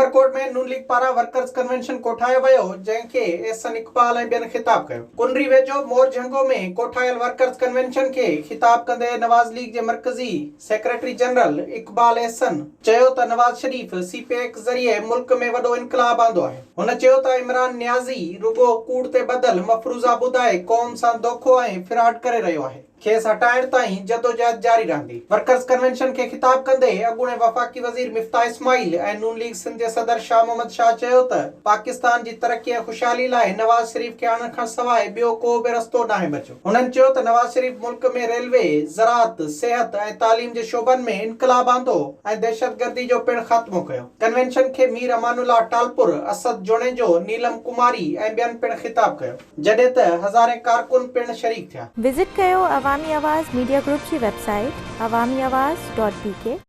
عمرڪوٽ ۾ نون ليگ پاران workers convention ڪوٺايو ويو، جنهن کي احسن اقبال ۽ ٻين خطاب ڪيو. ڪنري ويجهو مور جهنگو ۾ ڪوٺايل ورڪرز ڪنوينشن کي خطاب ڪندي نواز ليگ جي مرڪزي سيڪريٽري جنرل اقبال احسن چيو ته نواز شريف سي پيڪ ذريعي ملڪ ۾ وڏو انقلاب آندو آهي. هن چيو ته عمران نيازي رڳو ڪوڙ تي ٻڌل مفروضا ٻڌائي قوم سان دوکو ۽ فراڊ ڪري رهيو آهي. کيس هٽائڻ تائين جدوجهد جاري رهندي. ورڪرز ڪنوينشن کي خطاب ڪندي اڳوڻي وفاقي وزير مفتاح اسماعيل ۽ نون ليگ سنڌ جي صدر شاهه محمد شاهه چيو ته پاڪستان جي ترقي ۽ خوشحالي لاء نواز شريف کي آڻڻ کانسواء ٻيو ڪو به رستو ناهي بچيو. هنن چيو ته نواز شريف ملڪ ۾ ريلوي، زراعت، صحت ۽ تعليم جي شعبن ۾ انقلاب آندو ۽ دهشتگردي جو پڻ خاتمو ڪيو. ڪنوينشن کي مير امان الله ٽالپر، اسد جوڻيجو، نيلم ڪماري ۽ ٻين پڻ خطاب ڪيو. جڏهن ته هزارين ڪارڪن پڻ شريڪ ٿيا. وزٽ ڪيو عوامي آواز ميڊيا گروپ جي website Awami Awaz dot B K.